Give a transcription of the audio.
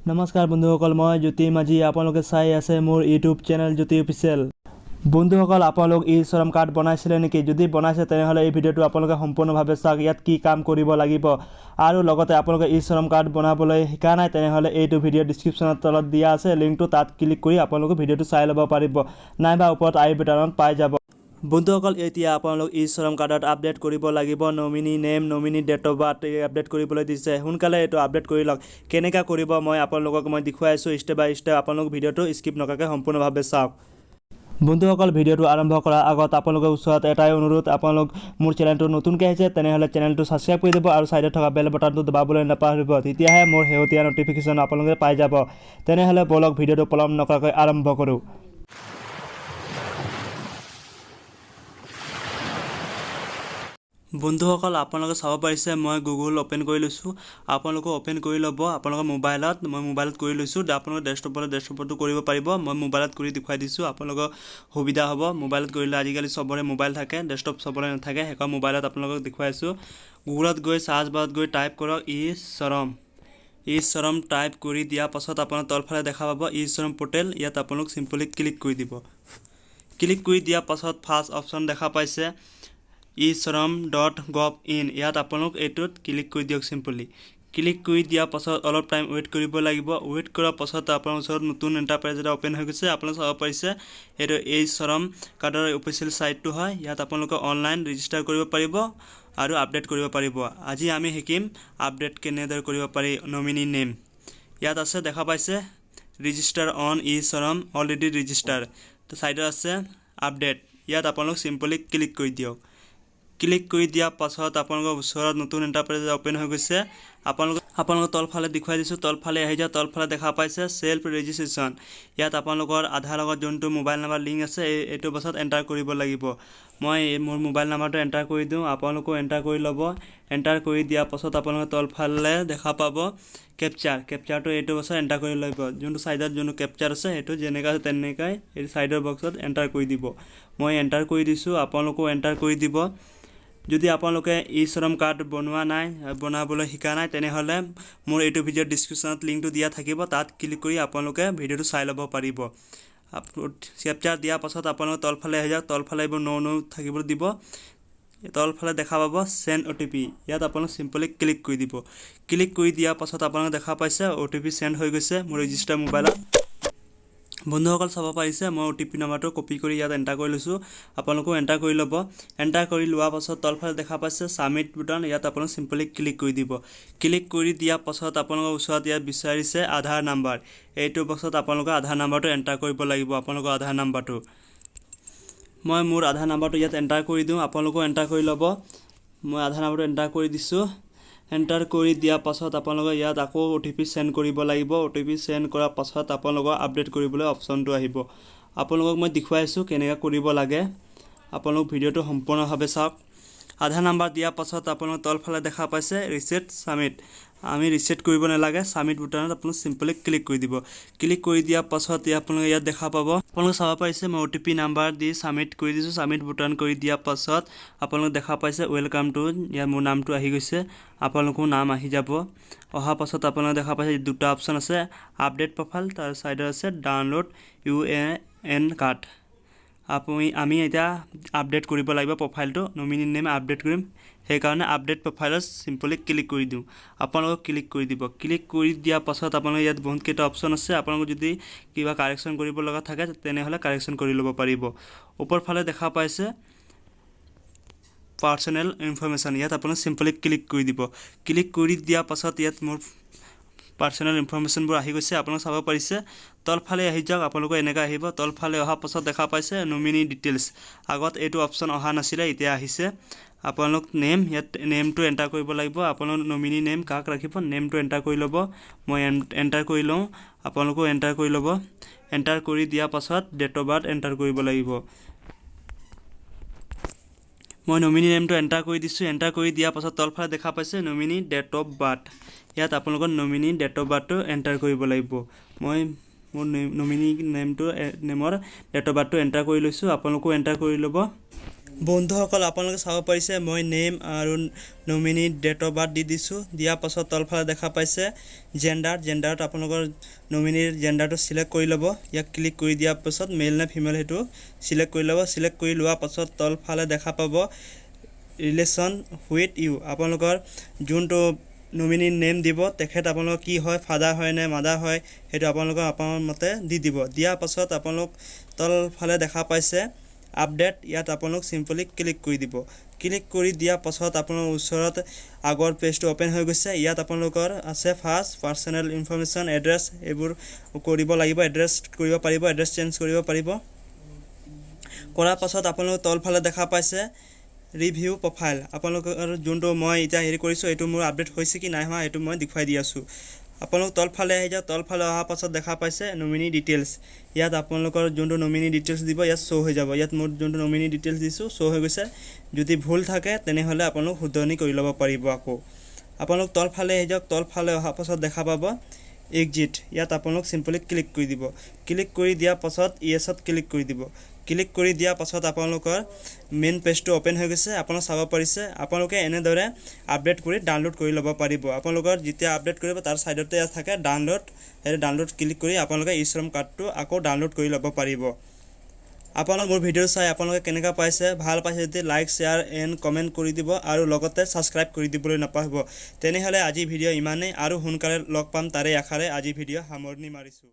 নমস্কাৰ বন্ধুসকল, মই জ্যোতি মাঝি। আপোনালোকে চাই আছে মোৰ ইউটিউব চেনেল জ্যোতি অফিচিয়েল। বন্ধুসকল, আপোনালোক ই শ্ৰম কাৰ্ড বনাইছিলে নেকি? যদি বনাইছে, তেনেহ'লে এই ভিডিঅ'টো আপোনালোকে সম্পূৰ্ণভাৱে চাওক, ইয়াত কি কাম কৰিব লাগিব। আৰু লগতে আপোনালোকে ই শ্ৰম কাৰ্ড বনাবলৈ শিকা নাই, তেনেহ'লে এইটো ভিডিঅ' ডিছক্ৰিপশ্যনৰ তলত দিয়া আছে লিংকটো, তাত ক্লিক কৰি আপোনালোকে ভিডিঅ'টো চাই ল'ব পাৰিব, নাইবা ওপৰত আই বাটনত পাই যাব। বন্ধুসকল, এতিয়া আপোনালোক ই শ্ৰম কাৰ্ডত আপডেট কৰিব লাগিব nominee name, nominee date of birth update কৰিবলৈ দিছে। সোনকালে এইটো আপডেট কৰি লওক। কেনেকৈ কৰিব, মই আপোনালোকক মই দেখুৱাই আছোঁ ষ্টেপ বাই ষ্টেপ। আপোনালোক ভিডিঅ'টো স্কিপ নকৰাকৈ সম্পূৰ্ণভাৱে চাওক। বন্ধুসকল, ভিডিঅ'টো আৰম্ভ কৰাৰ আগত আপোনালোকৰ ওচৰত এটাই অনুৰোধ, আপোনালোক মোৰ চেনেলটো নতুনকৈ আহিছে, তেনেহ'লে চেনেলটো ছাবস্ক্ৰাইব কৰি দিব আৰু ছাইডত থকা বেল বাটনটো দবাবলৈ নাপাহৰিব। তেতিয়াহে মোৰ শেহতীয়া ন'টিফিকেশ্যন আপোনালোকে পাই যাব। তেনেহ'লে ব'লক, ভিডিঅ'টো পলম নকৰাকৈ আৰম্ভ কৰোঁ। বন্ধুসকল, আপোনালোকে চাব পাৰিছে, মই গুগল অ'পেন কৰি লৈছোঁ। আপোনালোকেও অ'পেন কৰি ল'ব আপোনালোকৰ মোবাইলত। মই মোবাইলত কৰি লৈছোঁ। আপোনালোকে ডেস্কটপতো কৰিব পাৰিব। মই মোবাইলত কৰি দেখুৱাই দিছোঁ, আপোনালোকৰ সুবিধা হ'ব মোবাইলত কৰিলে। আজিকালি চবৰে মোবাইল থাকে, ডেস্কটপ চবৰে নাথাকে। সেইকাৰণে মোবাইলত আপোনালোকক দেখুৱাইছোঁ। গুগলত গৈ চাৰ্চ বাৰত গৈ টাইপ কৰক ই শ্ৰম। ই শ্ৰম টাইপ কৰি দিয়াৰ পাছত আপোনাৰ তলফালে দেখা পাব ই শ্ৰম পৰ্টেল। ইয়াত আপোনালোক চিম্পলি ক্লিক কৰি দিব। ক্লিক কৰি দিয়াৰ পাছত ফাৰ্ষ্ট অপশ্যন দেখা পাইছে eshram.gov.in। ইয়াত আপোনালোক এইটোত ক্লিক কৰি দিয়ক। চিম্পলি ক্লিক কৰি দিয়াৰ পাছত অলপ টাইম ৱেইট কৰিব লাগিব। ৱেইট কৰাৰ পাছত আপোনাৰ ওচৰত নতুন এণ্টাৰপ্ৰাইজ এটা অ'পেন হৈ গৈছে। আপোনালোকে চাব পাৰিছে, এইটো এই শ্ৰম কাৰ্ডৰ অফিচিয়েল ছাইটটো হয়। ইয়াত আপোনালোকে অনলাইন ৰেজিষ্টাৰ কৰিব পাৰিব আৰু আপডেট কৰিব পাৰিব। আজি আমি শিকিম আপডেট কেনেদৰে কৰিব পাৰি নমিনী নেম। ইয়াত আছে, দেখা পাইছে, ৰেজিষ্টাৰ অন ই শ্ৰম, অলৰেডি ৰেজিষ্টাৰ, ছাইডত আছে আপডেট। ইয়াত আপোনালোক চিম্পলি ক্লিক কৰি দিয়ক। ক্লিক কৰি দিয়াৰ পাছত আপোনালোকৰ ওচৰত নতুন এণ্টাৰপ্ৰাইজ অ'পেন হৈ গৈছে। আপোনালোকৰ তলফালে দেখুৱাই দিছোঁ। তলফালে আহি যাওক। তলফালে দেখা পাইছে চেল্ফ ৰেজিষ্ট্ৰেশ্যন। ইয়াত আপোনালোকৰ আধাৰ লগত যোনটো মোবাইল নাম্বাৰ লিংক আছে, এইটো পাছত এণ্টাৰ কৰিব লাগিব। মই মোৰ মোবাইল নাম্বাৰটো এণ্টাৰ কৰি দিওঁ, আপোনালোকেও এণ্টাৰ কৰি ল'ব। এণ্টাৰ কৰি দিয়াৰ পাছত আপোনালোকে তলফালে দেখা পাব কেপচাৰ। কেপচাৰটো এইটো বছৰ এণ্টাৰ কৰি লাগিব। যোনটো ছাইডত যোনটো কেপচাৰ আছে, সেইটো যেনেকৈ আছে তেনেকাই এই ছাইডৰ বক্সত এণ্টাৰ কৰি দিব। মই এণ্টাৰ কৰি দিছোঁ, আপোনালোকেও এণ্টাৰ কৰি দিব। যদি আপোনালোকে ই শ্ৰম কাৰ্ড বনোৱা নাই, বনাবলৈ শিকা নাই, তেনেহ'লে মোৰ এইটো ভিডিঅ'ৰ ডিছক্ৰিপশ্যনত লিংকটো দিয়া থাকিব। তাত ক্লিক কৰি আপোনালোকে ভিডিঅ'টো চাই ল'ব পাৰিব। কেপচাৰ দিয়াৰ পাছত আপোনালোকে তলফালে আহি যাওক। তলফালে এইবোৰ ন' ন' থাকিবলৈ দিব। তলফালে দেখা পাব চেণ্ড অ'টিপি। ইয়াত আপোনালোক চিম্পলি ক্লিক কৰি দিব। ক্লিক কৰি দিয়াৰ পাছত আপোনালোকে দেখা পাইছে, অ'টিপি চেণ্ড হৈ গৈছে মোৰ ৰেজিষ্টাৰ মোবাইলত। বন্ধুসকল, চাব পাৰিছে, মই অ'টিপি নাম্বাৰটো কপি কৰি ইয়াত এণ্টাৰ কৰি লৈছোঁ। আপোনালোকেও এণ্টাৰ কৰি ল'ব। এণ্টাৰ কৰি লোৱাৰ পাছত তলফালে দেখা পাইছে ছাবমিট বুটন। ইয়াত আপোনালোক চিম্পলি ক্লিক কৰি দিব। ক্লিক কৰি দিয়াৰ পাছত আপোনালোকৰ ওচৰত ইয়াত বিচাৰিছে আধাৰ নাম্বাৰ। এইটো বক্সত আপোনালোকৰ আধাৰ নাম্বাৰটো এণ্টাৰ কৰিব লাগিব। আপোনালোকৰ আধাৰ নাম্বাৰটো, মই মোৰ আধাৰ নাম্বাৰটো ইয়াত এণ্টাৰ কৰি দিওঁ, আপোনালোকেও এণ্টাৰ কৰি ল'ব। মই আধাৰ নাম্বাৰটো এণ্টাৰ কৰি দিছোঁ। এণ্টাৰ কৰি দিয়াৰ পাছত আপোনালোকে ইয়াত আকৌ অ'টিপি চেণ্ড কৰিব লাগিব। অ'টিপি চেণ্ড কৰাৰ পাছত আপোনালোকৰ আপডেট কৰিবলৈ অপশ্যনটো আহিব। আপোনালোকক মই দেখুৱাইছোঁ কেনেকৈ কৰিব লাগে। আপোনালোক ভিডিঅ'টো সম্পূৰ্ণভাৱে চাওক। আধাৰ নাম্বাৰ দিয়াৰ পাছত আপোনালোক তলফালে দেখা পাইছে ৰিছেট, ছাবমিট। আমি ৰিছেট কৰিব নালাগে। ছাবমিট বুটানত আপোনালোক চিম্পলি ক্লিক কৰি দিব। ক্লিক কৰি দিয়াৰ পাছত আপোনালোকে ইয়াত দেখা পাব। আপোনালোকে চাব পাৰিছে, মই অ'টিপি নাম্বাৰ দি ছাবমিট কৰি দিছোঁ। ছাবমিট বুটান কৰি দিয়াৰ পাছত আপোনালোকে দেখা পাইছে welcome to, ইয়াত মোৰ নামটো আহি গৈছে। আপোনালোকৰো নাম আহি যাব। অহাৰ পাছত আপোনালোকে দেখা পাইছে দুটা অপশ্যন আছে, আপডেট প্ৰফাইল, তাৰ ছাইডত আছে ডাউনলোড ইউএএন কাৰ্ড। আমি এতিয়া আপডেট কৰিব লাগিব প্ৰফাইলটো, নমিনী নেম আপডেট কৰিম। সেইকাৰণে আপডেট প্ৰফাইলত চিম্পলি ক্লিক কৰি দিওঁ। আপোনালোকে ক্লিক কৰি দিব। ক্লিক কৰি দিয়াৰ পাছত আপোনালোকে ইয়াত বহুতকেইটা অপশ্যন আছে। আপোনালোকৰ যদি কিবা কাৰেকশ্যন কৰিব লগা থাকে, তেনেহ'লে কাৰেকশ্যন কৰি ল'ব পাৰিব। ওপৰ ফালে দেখা পাইছে পাৰ্চনেল ইনফৰমেশ্যন। ইয়াত আপোনালোক চিম্পলি ক্লিক কৰি দিব। ক্লিক কৰি দিয়াৰ পাছত ইয়াত মোৰ পাৰ্চনেল ইনফৰমেশ্যনবোৰ আহি গৈছে, আপোনালোকে চাব পাৰিছে। তলফালে আহি যাওক। আপোনালোকৰ এনেকৈ আহিব। তলফালে অহাৰ পাছত দেখা পাইছে নমিনী ডিটেইলছ। আগত এইটো অপশ্যন অহা নাছিলে, এতিয়া আহিছে। আপোনালোক নেম, ইয়াত নেমটো এণ্টাৰ কৰিব লাগিব। আপোনালোক নমিনী নেম কাক ৰাখিব, নেমটো এণ্টাৰ কৰি ল'ব। মই এণ্টাৰ কৰি লওঁ, আপোনালোকেও এণ্টাৰ কৰি ল'ব। এণ্টাৰ কৰি দিয়াৰ পাছত ডেট অফ বাৰ্থ এণ্টাৰ কৰিব লাগিব। মই নমিনী নেমটো এণ্টাৰ কৰি দিছোঁ। এণ্টাৰ কৰি দিয়াৰ পাছত তলফালে দেখা পাইছে নমিনী ডেট অফ বাৰ্থ। ইয়াত আপোনালোকৰ নমিনী ডেট অফ বাৰ্থটো এণ্টাৰ কৰিব লাগিব। মই মোৰ নমিনী নেমৰ ডেট অফ বাৰ্থটো এণ্টাৰ কৰি লৈছোঁ, আপোনালোকেও এণ্টাৰ কৰি ল'ব। বন্ধুসকল, আপোনালোকে চাব পাৰিছে, মই নেম আৰু নমিনী, ডেট অফ বাৰ্থ দি দিছোঁ। দিয়াৰ পাছত তলফালে দেখা পাইছে জেণ্ডাৰ। জেণ্ডাৰত আপোনালোকৰ নমিনীৰ জেণ্ডাৰটো চিলেক্ট কৰি ল'ব। ইয়াক ক্লিক কৰি দিয়াৰ পাছত মেল নে ফিমেল, সেইটো চিলেক্ট কৰি ল'ব। চিলেক্ট কৰি লোৱাৰ পাছত তলফালে দেখা পাব ৰিলেশ্যন উইথ ইউ। আপোনালোকৰ যোনটো নমিনীৰ নেম দিব, তেখেত আপোনালোকৰ কি হয়, ফাদাৰ হয় নে মাদাৰ হয়, সেইটো আপোনালোকৰ আপোনাৰ মতে দি দিব। দিয়াৰ পাছত আপোনালোক তলফালে দেখা পাইছে আপডেট। ইয়াত আপোনালোক চিম্পলি ক্লিক কৰি দিব। ক্লিক কৰি দিয়াৰ পাছত আপোনাৰ ওচৰত আগৰ পেজটো অ'পেন হৈ গৈছে। ইয়াত আপোনালোকৰ আছে ফাৰ্ষ্ট পাৰ্চনেল ইনফৰ্মেশ্যন, এড্ৰেছ, এইবোৰ কৰিব লাগিব। এড্ৰেছ কৰিব পাৰিব, এড্ৰেছ চেঞ্জ কৰিব পাৰিব। কৰাৰ পাছত আপোনালোক তলফালে দেখা পাইছে ৰিভিউ প্ৰফাইল। আপোনালোকৰ যোনটো মই এতিয়া হেৰি কৰিছোঁ, এইটো মোৰ আপডেট হৈছে কি নাই হোৱা, সেইটো মই দেখুৱাই দি আছোঁ। আপোনালোক তলফালে আহি যাওক। তলফালে অহাৰ পাছত দেখা পাইছে নমিনী ডিটেইলছ। ইয়াত আপোনালোকৰ যোনটো নমিনী ডিটেইলছ দিব, ইয়াত শ্ব' হৈ যাব। ইয়াত মোৰ যোনটো নমিনী ডিটেইলছ দিছোঁ, শ্ব' হৈ গৈছে। যদি ভুল থাকে, তেনেহ'লে আপোনালোক শুধৰণি কৰি ল'ব পাৰিব। আকৌ আপোনালোক তলফালে আহি যাওক। তলফালে অহাৰ পাছত দেখা পাব এক্সিট। ইয়াত আপোনালোক চিম্পলি ক্লিক কৰি দিব। ক্লিক কৰি দিয়াৰ পাছত য়েছত ক্লিক কৰি দিব। ক্লিক কৰি দিয়াৰ পাছত আপোনালোকৰ মেইন পেজটো অ'পেন হৈ গৈছে, আপোনালোক চাব পাৰিছে। আপোনালোকে এনেদৰে আপডেট কৰি ডাউনলোড কৰি ল'ব পাৰিব। আপোনালোকৰ যেতিয়া আপডেট কৰিব, তাৰ ছাইডতে থাকে ডাউনলোড। সেইটো ডাউনলোড ক্লিক কৰি আপোনালোকে ই শ্ৰম কাৰ্ডটো আকৌ ডাউনলোড কৰি ল'ব পাৰিব। আপোনালোক মোৰ ভিডিঅ' চাই আপোনালোকে কেনেকুৱা পাইছে? ভাল পাইছে যদি লাইক, শ্বেয়াৰ এণ্ড কমেণ্ট কৰি দিব আৰু লগতে ছাবস্ক্ৰাইব কৰি দিবলৈ নাপাহৰিব। তেনেহ'লে আজি ভিডিঅ' ইমানেই আৰু সোনকালে লগ পাম, তাৰে আশাৰে আজি ভিডিঅ' সামৰণি মাৰিছোঁ।